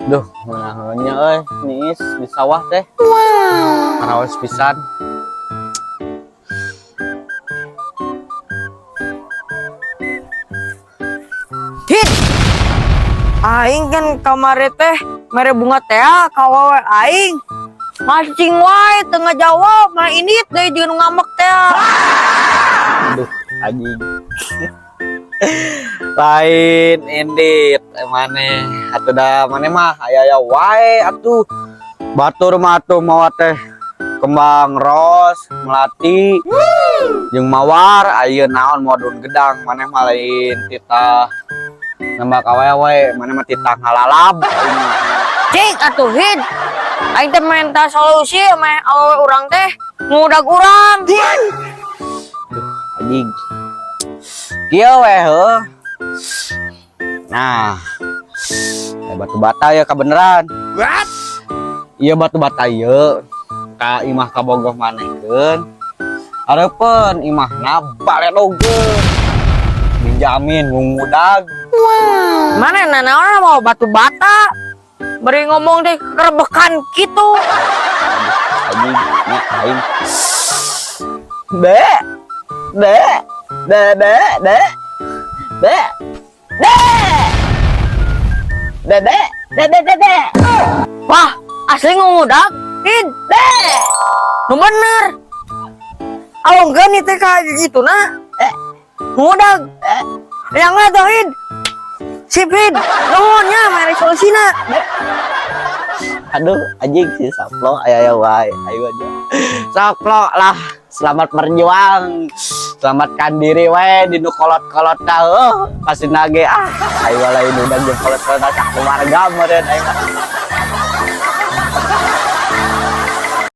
Duh, ngeunaheun nya euy, niis di sawah teh. Karaos pisan. Hit. Aing kan kamari teh mere bunga teh ka awewe aing. Mancing wae teu ngajawab, mah ini teh jeung nu ngambek teh. Aduh, anjing. Lain indit maneh atuh, da maneh mah aya-aya wae atuh. Batur mah atuh mawa teh kembang ros, melati, jeung mawar, ayeuna naon mawa daun gedang? Maneh mah lain titah nembak awewe, maneh mah titah ngalalab aing mah. Cik atuh, Hid. Aing teh minta solusi meh awewe urang teh ngudag urang. Duh, anjing. Kieu we heuh. Nah, batu bata ya kebeneran. What? Iya, batu bata ieu ka imah kabogoh manehkeun. Hareupeun imahna baledogeun. Dijamin ngudag. Mana nanaon mau batu bata? Beri ngomong teh kerebekan gitu. Anjing, nya aing. Be. Be. Be be be. Be. Be. Be be be be be be. Wah, asli ngudag. Hid. Nu bener. Alongkeun ieu teh ka gitu na. Ngudag. Yang tuh, Hid. Sip, Hid. Nuhun nya mere solusina. Aduh, anjing, si Saplo aya aya wae. Ayo aja. Saplo lah, selamat berjuang. Selamatkan diri we di nu kolot-kolot ta heuh. Pasti nage ah. Ayo lain udah jeung kolot-kolot sak keluarga meureun aing mah.